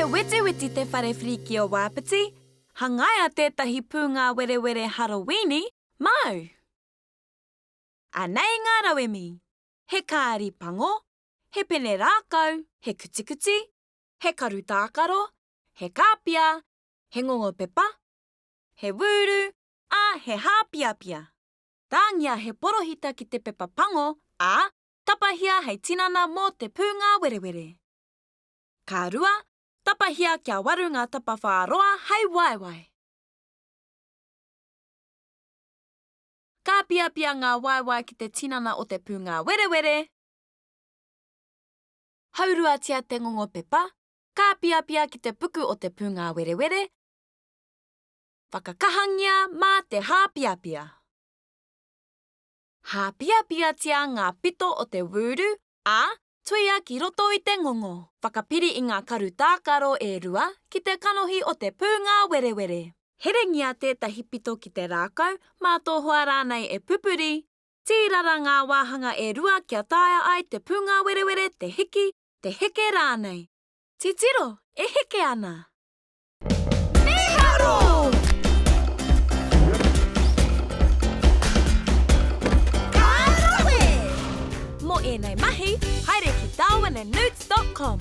te wetiweti te whare whriki o Wāpiti, hangaia tētahi pūngāwerewere Harowīni māu. Anei ngā rauemi, he kāri pango, he pene rākau, he kutikuti, he karu tākaro, he kāpia, he ngongo pepa, he wūru, ā, he hāpiapia. Tāngia he porohita ki te pepa pango, ā, tapahia hei tinana mō te pūngāwerewere. Ka rua, tapahia kia waru ngā tapawhā roa hei waewae. Kāpiapia ngā waewae ki te tinana o te pūngāwerewere. Hauruatia te ngongo pepa, kāpiapia ki te puku o te pūngāwerewere, whakakahangia mā te hāpiapia. Hāpiapiatia ngā pito o te wūru, ā, tuia ki roto i te ngongo. Whakapiri i ngā karu tākaro e rua ki te kanohi o te pūngāwerewere. Herengia tētahi pito ki te rākau, mā tō hoa rānei e pupuri. Tīrara ngā wāhanga e rua kia taea ai te pūngāwerewere te hiki, te heke rānei. Titiro, e heke ana! Mīharo! Ka rawe! Mō ēnei mahi, haere ki darwinandnewts dot com.